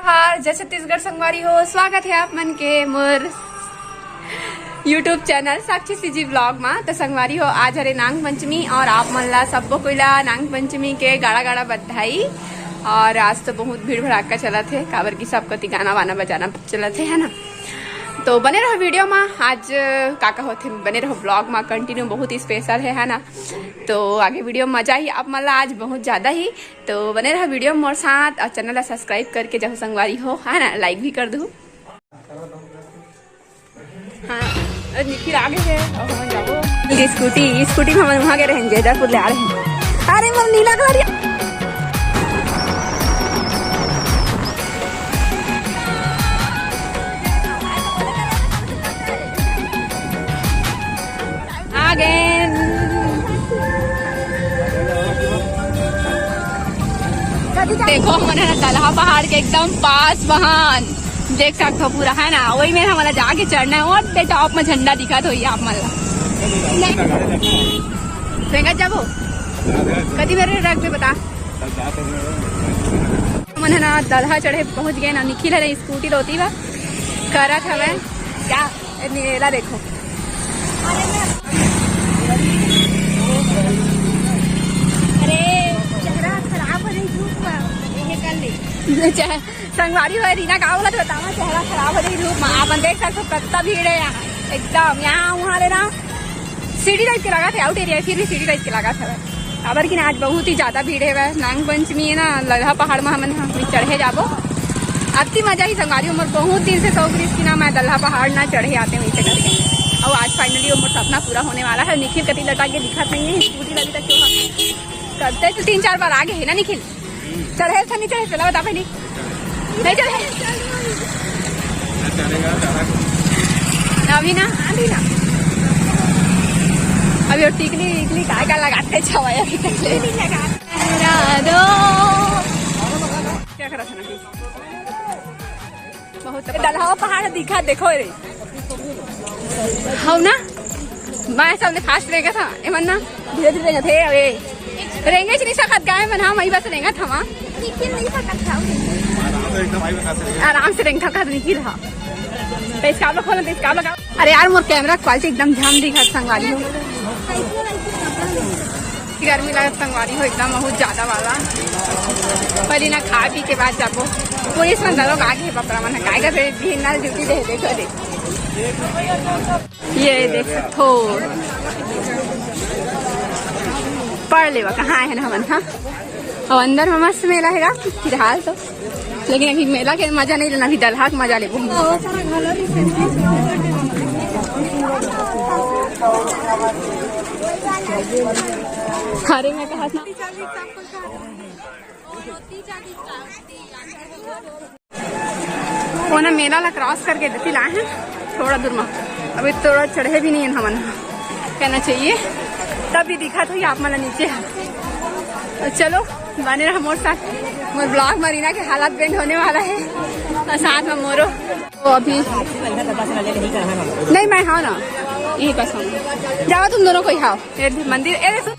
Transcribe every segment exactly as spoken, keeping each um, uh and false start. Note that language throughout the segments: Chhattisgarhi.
नमस्कार, जय छत्तीसगढ़ संगवारी हो, स्वागत है आप मन के मोर YouTube चैनल साक्षी सीजी ब्लॉग मा। तो संगवारी हो, आज हरे नांग पंचमी और आप मन ला सब्बो कोई ला नांग पंचमी के गाड़ा गाड़ा बधाई। और आज तो बहुत भीड़ भड़ाका चलत हे, काबर की सब कति गाना वाना बजाना चलत हे, है ना। तो बने रहो वीडियो मा, आज का का होथे, बने रहो ब्लॉग मा, कंटिन्यू बहुत ही स्पेशल है, है ना। तो आगे वीडियो मजा ही आप मन ला आज बहुत ज्यादा ही। तो बने रहो वीडियो मोर साथ और चैनल ला सब्सक्राइब करके जाहू संगवारी हो, है ना, लाइक भी कर दू। हाँ, और निखिल आगे है और हम जाबो। ये स्कूटी, ये स्कूटी में हम वहाँ गए रहेंगे, जयदारपुर ले आ रहे हैं। अरे मोर नीला कलर आ गए। देखो, हमन ह ना दलहा पहाड़ के एकदम पास वहां देख सकत हो पूरा, है ना। वही में हमला जाके चढ़ना है और दे टॉप में झंडा दिखत होई आप मन ला। रेंगत जाबो, कति मेरे रख दे बता। हमन ह ना दलहा चढ़े पहुंच गए ना, निखिल ह ना स्कूटी रोती बा करत हवे क्या, ए, नीला देखो। अरे चेहरा खराब हो रही धूप में, ये कर ले। संगवारी हो रीना का बोला तो बतावा, चेहरा खराब हो रही धूप में। आप देख सकते हो कितना भीड़ है यहाँ, एकदम यहाँ वहाँ ले ना सीढ़ी टाइप के लगा थे, आउट एरिया, फिर भी सीढ़ी टाइप के लगा था। काबर कि ना आज बहुत ही ज्यादा भीड़ है, नांग पंचमी है ना, दलहा पहाड़ में हमन ह चढ़े जाबो। अति मजा ही संगवारी, हमर बहुत दिन से शौक रहिस कि ना मैं दलहा पहाड़ ना चढ़े आते वहीं से करके। और आज फाइनली वो मोर सपना पूरा होने वाला है। निखिल कति लटा के दिखत नहीं है, स्कूटी लगी तक क्यों करते तो तीन चार बार आगे है ना निखिल। चढ़े था नहीं चढ़े, चला बता पहले। नहीं चढ़े। अभी ना, अभी ना। अभी वो टिकली, टिकली काय का लगाते छवाया भी तक ले नहीं लगा। क्या करा था ना? बहुत दलहा पहाड़ दिखा, देखो रे। हव ना, मैं सबले फास्ट रेंगत हंव, एमन ना धीरे धीरे रेंगत हे। अबे रेंगेच नहीं सकत गाय मन, हम ही बस रेंगत हवा। आराम से रेंगत हवा, निकल रहा। तो इसका आप लोग खोलो, तो इसका आप लोग। अरे यार, मोर कैमरा क्वालिटी एकदम झम दिखत संगवारी हो। गर्मी लागत संगवारी हो एकदम बहुत ज्यादा वाला। पर इना खा पी के बाद जाबो। पुलिस मन दरोगा आगे हे, बपरा मन काय का भेज भी ना, ड्यूटी दे दे करे। ये देख सकथो, पढ़ लेवा कहाँ है ना हमन, हाँ। और अंदर में मस्त मेला हैगा फिलहाल तो, लेकिन अभी मेला के मजा नहीं लेना, अभी दलहा के मजा लेबो। अरे मैं कहा था, वो ना मेला ला क्रॉस करके देती लाए हैं थोड़ा दूर में। अभी थोड़ा चढ़े भी नहीं है हमन, कहना चाहिए, तब भी दिखा तो ये आप मन ला नीचे है। तो चलो बने रहा मोर साथ, मोर ब्लॉग में रीना के हालत बेंड होने वाला है और साथ में मोरो। तो अभी नहीं, मैं हाँ ना, यही पास हूँ। जाओ तुम दोनों कोई, हाँ। ये मंदिर, ए, सुन।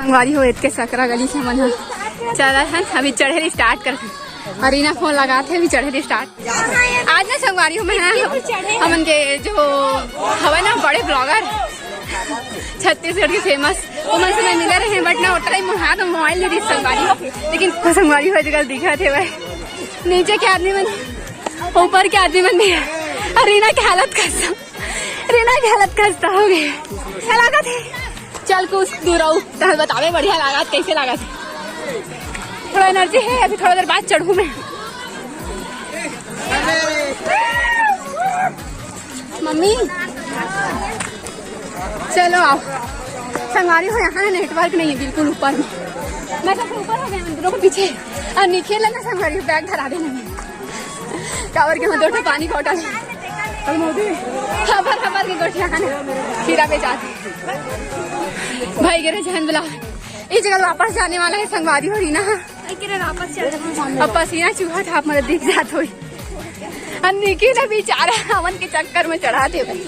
संगवारी हो, इतके सकरा गली से मन ह चला है, अभी चढ़े स्टार्ट कर। अरीना फोन लगा थे, अभी चढ़े स्टार्ट। आज ना संगवारी हो, मैं ना हमन के जो हवा ना बड़े ब्लॉगर छत्तीसगढ़ के फेमस, वो मन से मैं मिले रहे, बट ना उतना ही हाथ में मोबाइल नहीं दी संगवारी हो, लेकिन संगवारी हो आजकल दिखा थे भाई, नीचे के आदमी मन, ऊपर के आदमी मन नहीं है। अरीना की हालत खस्ता, रीना की हालत खस्ता हो गई। क्या लागत है? चल कुछ दूर आओ, तब बतावे बढ़िया लागत, कैसे लागत है। थोड़ा एनर्जी है, अभी थोड़ा देर बाद चढ़ू मैं। मम्मी, चलो आओ। संगवारी हो, यहाँ नेटवर्क नहीं है बिल्कुल ऊपर में। मैं सबसे ऊपर हो गया, हम दोनों को पीछे। और निखिल है ना संगवारी, बैग धरा देना। काबर के हम दो ठो पानी बॉटल हबर हबर के गोठिया खाने खीरा बेचात। भाई गिरे जहन बुला, इस जगह वापस जाने वाला है संगवारी हो रीना। अब पसीना चूहत हे, आप मन दिख जात होही। अउ निखिल बेचारा हमन के चक्कर में चढ़ात हे भाई।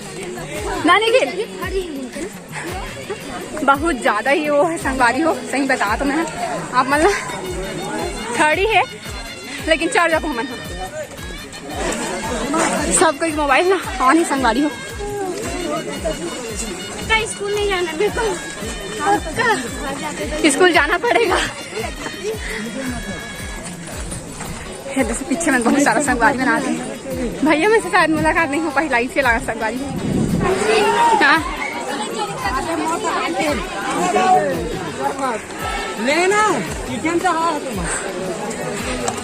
ना निखिल, बहुत ज्यादा ही वो हे संगवारी हो, सही बतात हँव मैं आप मन ला। खड़ी हे लेकिन चढ़ जाबो हमन। सब कोई मोबाइल ना on हे संगवारी हो। का स्कूल नहीं जाना मेरे को? का? स्कूल जाना पड़ेगा। ये देखो पीछे में बहुत सारा संगवारी मन आत हे। भैया मन से शायद मुलाकात नहीं हो पाही, लाइट के लगा संगवारी। हाँ। लेना, किचन से हाँ।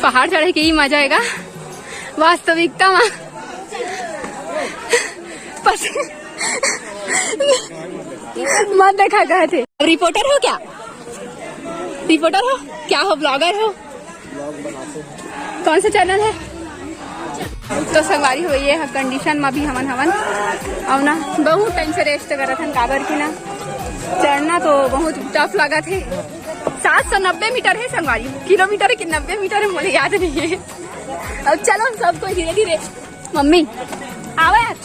पहाड़ चढ़े के ही मजा आएगा। वास्तविकता में पस-, मत देखा कहे थे। रिपोर्टर हो क्या? रिपोर्टर हो क्या? हो ब्लॉगर हो? कौन सा चैनल हे? तो संगवारी हो, ये हे कंडीशन में भी हमन हवन। अउ ना बहुत टाइम से रेस्ट करत हन, काबर कि ना चढ़ना तो बहुत टफ लगत हे। सात सौ नब्बे मीटर हे संगवारी, किलोमीटर हे कि नब्बे मीटर हे, मोला याद नहीं हे। अब चलो हम सब कोई धीरे धीरे। मम्मी, आवा यार,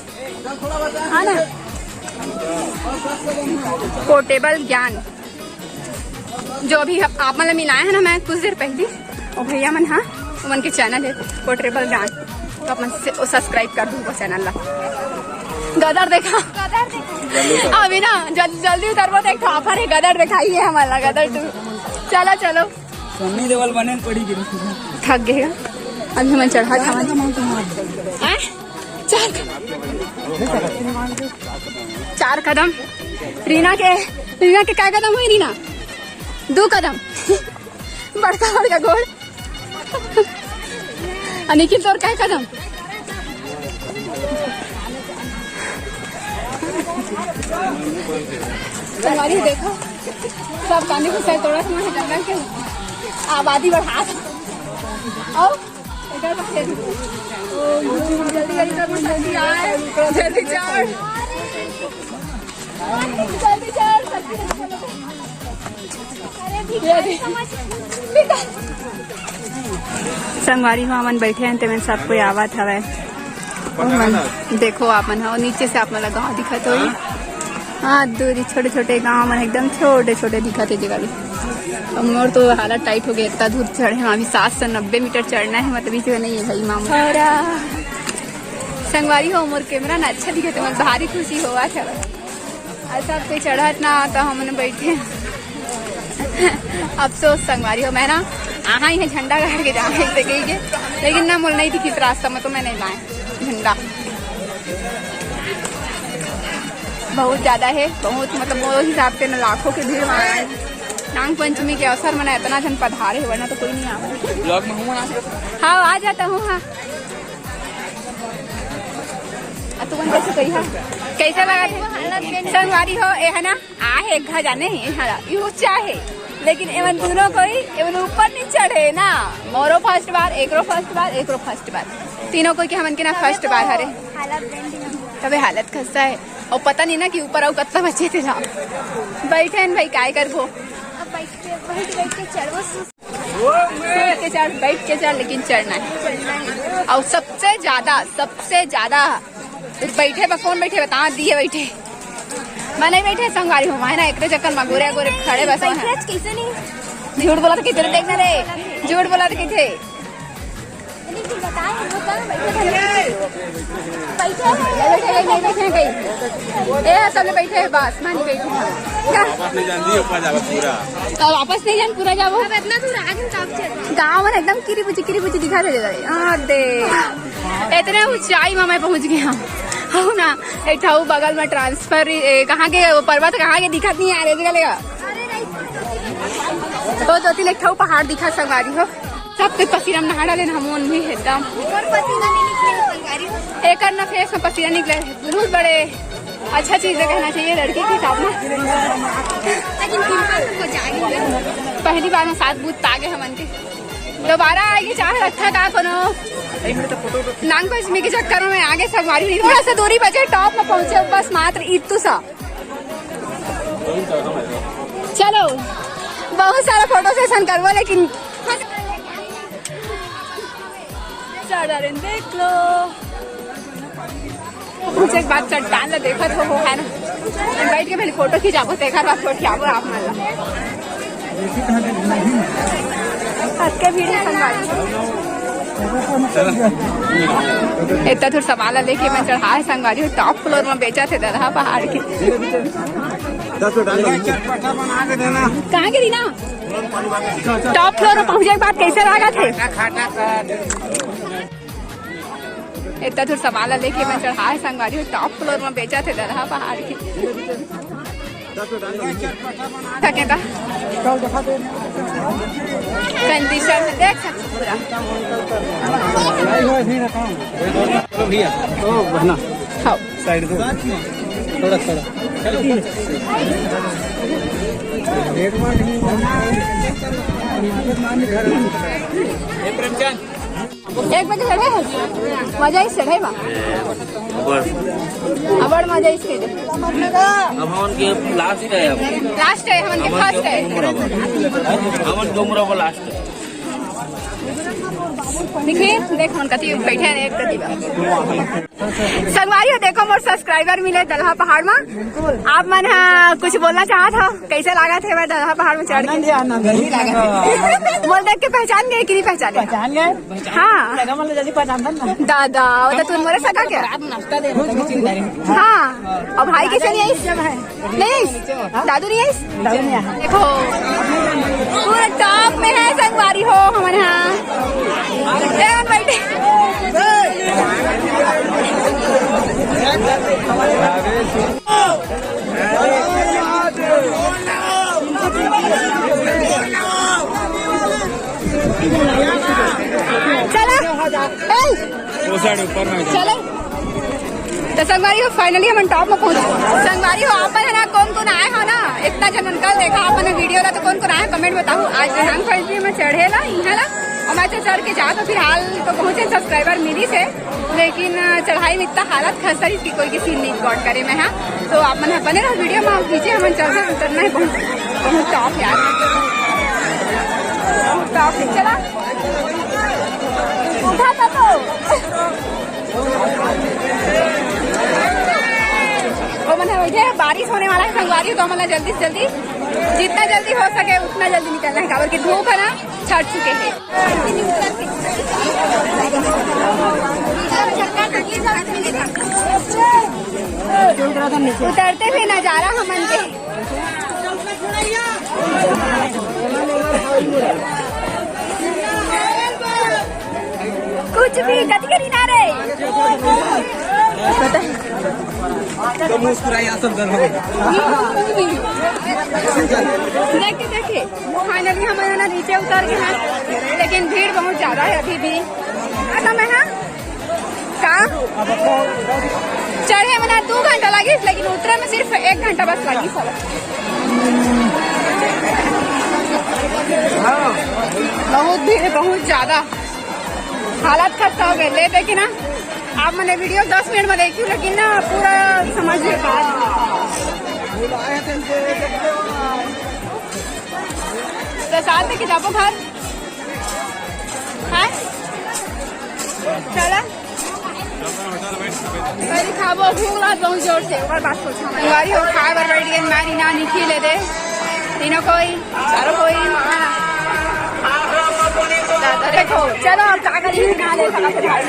आना। पोर्टेबल ज्ञान, जो अभी आप, आप मन ला मिलाए हे ना मैं कुछ देर पहली, वो भैया मन, हाँ, उमन के चैनल हे पोर्टेबल ज्ञान, तो आप मन से, वो सब्सक्राइब कर दू वो चैनल ला। गदर देखा, अभी ना जल, जल्दी उतरबो तो एक ठो ऑफर हे, गदर देखाई हे हमन ला, गदर टू। चलो चलो। सन्नी देवल बने पड़ी गिरी। थक गए। अभी हमन चढ़ा था। हाँ? चार, चार कदम। रीना के, रीना के काय कदम होही रीना? दू कदम। बड़का बड़का गोड़। अउ निखिल तोर काय कदम? संगवारी देखो, सब कानी को सर तोड़ा तुम्हारे जंगल के आबादी बढ़ा। आओ, इधर बस ये देखो। जल्दी, जल्दी, जल्दी, जल्दी आए, जल्दी चढ़। जल्दी चढ़, जल्दी चढ़। अरे भिखारी समझ, भिखारी। संगवारी हो, हमन बैठे हन, तेमन सब कोई आवत हवय। ओमन, देखो, आप मन ह, नीचे से आप मन ला गाँव दिखत होही। हाँ, दूरी छोटे-छोटे गाँव मन, एकदम छोटे-छोटे दिखत हे, जे वाले। अब मोर तो हालत टाइट हो गया, इतना दूर चढ़े हन, अभी सात सौ नब्बे मीटर चढ़ना है, मतलब, इसे नहीं है भाई मामू। और, आ, संगवारी हो, मोर कैमरा ना अच्छा दिखत हे, मोर भारी खुशी होवत हे। अउ सब कोई चढ़त ना, तो हमन बैठे। अफसोस संगवारी हो, मैं ना आहा ही है झंडा गाड़ के जाना है इसे कही के, लेकिन ना मोला नहीं दिखिस रास्ता में, तो मैं नहीं लाए झंडा। बहुत ज्यादा है, बहुत, मतलब, वो हिसाब से ना लाखों की भीड़ वहाँ है। नाग पंचमी के अवसर में ना इतना जन पधारे, वरना तो कोई नहीं आवा। ब्लॉग में हूँ ना। हाँ, आ जाता हूँ। हाँ, आ, तुमन कैसे कही हा? कैसे लगा थे? संगवारी हो, ए है ना, आ है एक घर जाने ही, हाँ, ये ऊंचा है, लेकिन एमन दोनों कोई, एमन ऊपर नहीं चढ़े ना। मोरो फर्स्ट बार, एकरो फर्स्ट बार, एकरो फर्स्ट बार, तीनों कोई के हमन के ना फर्स्ट बार हरे। तबे हालत खस्ता है, अउ पता नहीं ना कि ऊपर अउ कत्ता बचे थे ना। बैठे हैं भाई, काय करबो? अब बैठ के, बैठ, बैठ के चढ़बो। बैठ के चढ़, बैठ के चढ़, लेकिन चढ़ना है। और सबसे ज्यादा, सबसे ज्यादा बैठे बा, कौन बैठे बता दिए बैठे। मैं नहीं बैठे, संगवारी हो, मैं ना एकरे चक्कर में गोरे गोरे खड़े बस बैठे हैं। आज कैसे नहीं? झूठ बोला तो कितने देखना रे, झूठ बोला तो कितने। लेकिन बताए, वो कहाँ बैठे थे? बैठे हैं। बैठे हैं, नहीं बैठे हैं कहीं। ए, सब लोग बैठे हैं, बस, मैं नहीं बैठी हूँ। क्या? वापस नहीं जान दी, ऊपर जावा पूरा। तो वापस नहीं जान, पूरा जाबो। अब इतना दूर आ गए, तो आप चल। गाँव में एकदम किरी बुची, किरी बुची दिखा दे रहे। हाँ, दे। इतने ऊंचाई में मैं पहुंच गया हूँ ना। एक ठो बगल में ट्रांसफर, ए, कहाँ के, वो पर्वत कहाँ के दिखत नहीं आ रहे, जगह लेगा। तो दो तीन एक ठो पहाड़ दिखा, संगवारी हो। सब कोई पसीना में नहा डाले ना, हमन भी एकदम। और पसीना नहीं निकले, संगवारी हो। एकर ना फेस में पसीना निकले, बहुत बड़े अच्छा चीज है, कहना चाहिए लड़की के हिसाब में। लेकिन पिंपल को जागे। पहली बार में सात बूथ तागे हमन के। दोबारा आएगी चाह रखा का कोनो। नाग पंचमी के चक्कर में आगे संगवारी नहीं। थोड़ा सा दूरी बचे, टॉप में पहुंचे, बस मात्र इतु सा। चलो, बहुत सारा फोटो सेशन करबो, लेकिन चढ़ रहे, देख लो। कुछ एक बात, चट्टान ला देखत हो, वो है ना, बैठ के पहले फोटो खिंचाबो, तेकर बाद फोटो खिंचाबो आप मन ला। आज के वीडियो संगवारी। इतना दूर सामान ला लेके मैं चढ़ा है संगवारी, टॉप फ्लोर में बेचा थे दलहा पहाड़ के। कहाँ के रीना? टॉप फ्लोर में पहुंचे के बाद कैसे लागत हे? इतना दूर सामान ला लेके मैं चढ़ा है संगवारी, टॉप फ्लोर में बेचा थे दलहा पहाड़ के। सके ता। कंडीशन देख सकते पूरा। चलो भैया, तो बहना। हाँ। साइड दो। थोड़ा, थोड़ा। एक बजे चढ़े हो? मजा ही चढ़े बा। अबड़ मजा ही चढ़े। अब हमन के लास्ट है, अब लास्ट है, हमन के हमन फर्स्ट के है। उम्र अब, हमन के उम्र अब लास्ट है। देखिए, देख, हमन कति बैठे हैं, एक कति बा। संगवारी हो, देखो, मोर सब्सक्राइबर मिले दलहा पहाड़ में। आप मन हा कुछ बोलना चाहत हो? कैसे लागत हे मैं दलहा पहाड़ में चढ़ के? आनंद ही आनंद। मोला देख के पहचान गए कि नहीं पहचाने? पहचान गए? हाँ। लगा, मतलब, जल्दी पहचान ना। दादा, वो तो तुम मोरे सगा क्या? हाँ। और भाई कैसे नहीं आई? नहीं, दादू नहीं आइस? दादू नहीं आइस। देखो, पूरा टॉप में है संगवारी हो हमन हा। ए, हम बैठे। चला। ए, वो साइड ऊपर में। चले। तो संगवारी हो, फाइनली हमन टॉप में पहुंच। संगवारी हो, आप मन है ना, कौन कौन आए हो ना, इतना जन अंकल देखा आप मन वीडियो ला, तो कौन कौन आए, कमेंट बताओ। आज हम फाइनली में चढ़े ला, इहाँ ला, और मैं तो चढ़ के जात हो, फिलहाल तो पहुंचे सब्सक्राइबर मिली से, लेकिन अ, चढ़ाई में इतना हालत खस्ता रही कि कोई किसी नहीं रिकॉर्ड करे मैं, हाँ। तो आप मन बने रहो वीडियो में, पीछे हमन चढ़ के उतरना है, बहुत, बहुत टॉप यार, बहुत टॉप है। चला। उठा था तो। ओ मन है, बारिश होने वाला है संगवारी, तो हमन ला जल्दी से जल्दी, जितना जल्दी हो सके उतना जल्दी निकलना है, काबर कि धूप है ना, छट चुके हैं। उतरते हुए नजारा हमन के। कुछ भी गति करी ना रे। तो मुस्कुराई, आप सब डर हो। देखिए, देखिए, फाइनली हम ना नीचे उतर गए हैं, लेकिन भीड़ बहुत ज्यादा है अभी भी। आता मैं, हाँ। का चढ़े में ना दो घंटा लगी, लेकिन उतरे में सिर्फ एक घंटा बस लगी सब। बहुत भीड़, बहुत ज्यादा, हालत खस्ता हो गए। ले देखी ना, आप मैंने वीडियो दस मिनट में देखी, लेकिन ना पूरा समझ नहीं पाया। प्रसाद लेके जाबो घर। हाँ? चला। पहले खाबो, भूख लाग बहुत जोर से, ओकर बाद सोचना। संगवारी हो, खाए बर बैठ गए, मैं, रीना, निखिल, दे तीनों कोई, चारों कोई। देखो, चलो, अब का करी, खा ले, फटाफट खा ले।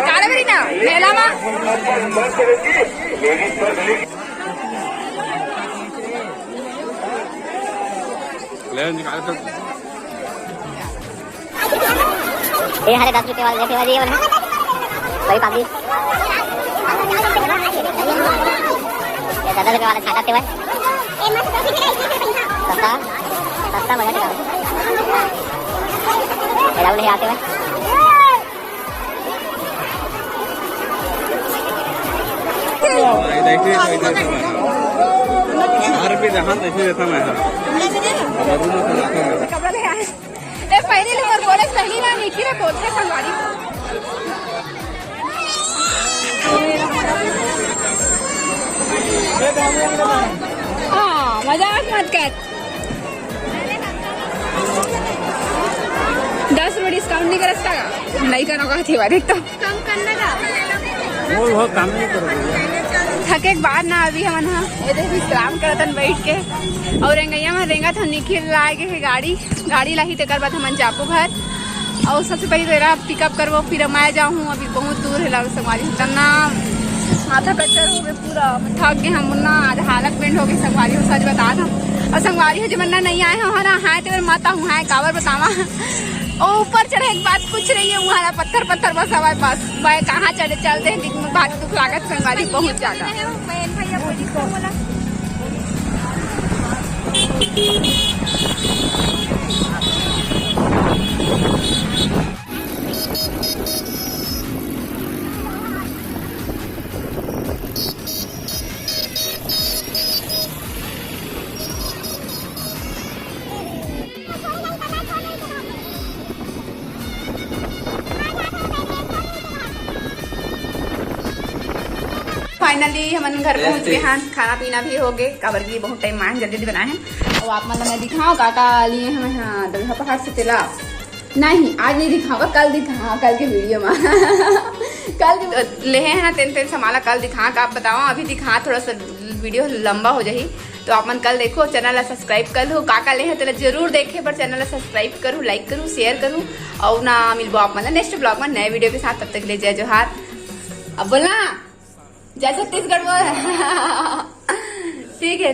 का रे, रीना, मेला में? ले, निकाल तो। ये हरे दस रुपये वाले, लेते वाले, ये वाले। कोई पब्लिक। ये दस रुपये वाला छाता थे भाई। सस्ता, सस्ता बजट का। ये राहुल नहीं आते भाई। देखिए, देखिए, देखिए। हर भी जहाँ देखिए, देखा मैं। कपड़ा ले आए। ए, पहले ले और बोले सही ना, नीचे रे बोलते संगवारी। हाँ, मजाक मत कर। काम नहीं कर सकता का? नहीं करना का थी बात, एक तो काम करना का। वो, वो काम नहीं करोगे। थके के बाद ना अभी हमन ह ये देख विश्राम करतन बैठ के। और रेंगैया में रेंगत हम निखिल लाए गे हे गाड़ी, गाड़ी लाही तेकर बाद हमन जाबो घर। और सबसे पहले तो एला पिकअप करबो, फिर मैं जाऊँ, अभी बहुत दूर है लाल संगवारी हो। इतना माथा कच्चर हो गए पूरा, थक गए हम ना, आज हालत बेंड हो गई संगवारी हो, सच बता था। और संगवारी हो जमन्ना नहीं आए हो ना, हाय तेरे माता हूँ, हाय कावर बतावा। ओ ऊपर चढ़े के बाद कुछ नहीं है, वहाँ पत्थर पत्थर बस हमारे पास। मैं कहाँ चढ़े चल दे, लेकिन बहुत दुख लागत संगवारी, बहुत ज्यादा। फाइनली हमन घर पहुंच गए हैं, खाना पीना भी हो गए, काबर की बहुत टाइम आए हैं, जल्दी जल्दी बनाए हैं। और आप मन ला मैं दिखाओ का का लिए हम यहाँ दलहा पहाड़ से तेला। नहीं, आज नहीं दिखाऊंगा, कल दिखा, हाँ, कल के वीडियो में। कल के लेहे हैं ना तेन तेन समाला, कल दिखा का आप बताओ, अभी दिखा थोड़ा सा वीडियो लंबा हो जाही। तो आप मन कल देखो, चैनल ला सब्सक्राइब कर लो, का का ले हैं तेला जरूर देखे, पर चैनल ला सब्सक्राइब करूँ, लाइक करूँ, शेयर करूँ और ना मिलबो आप मन नेक्स्ट ब्लॉग में नए वीडियो के साथ। तब तक के लिए जय जोहार। अब बोलना जय छत्तीसगढ़ बोल। ठीक है।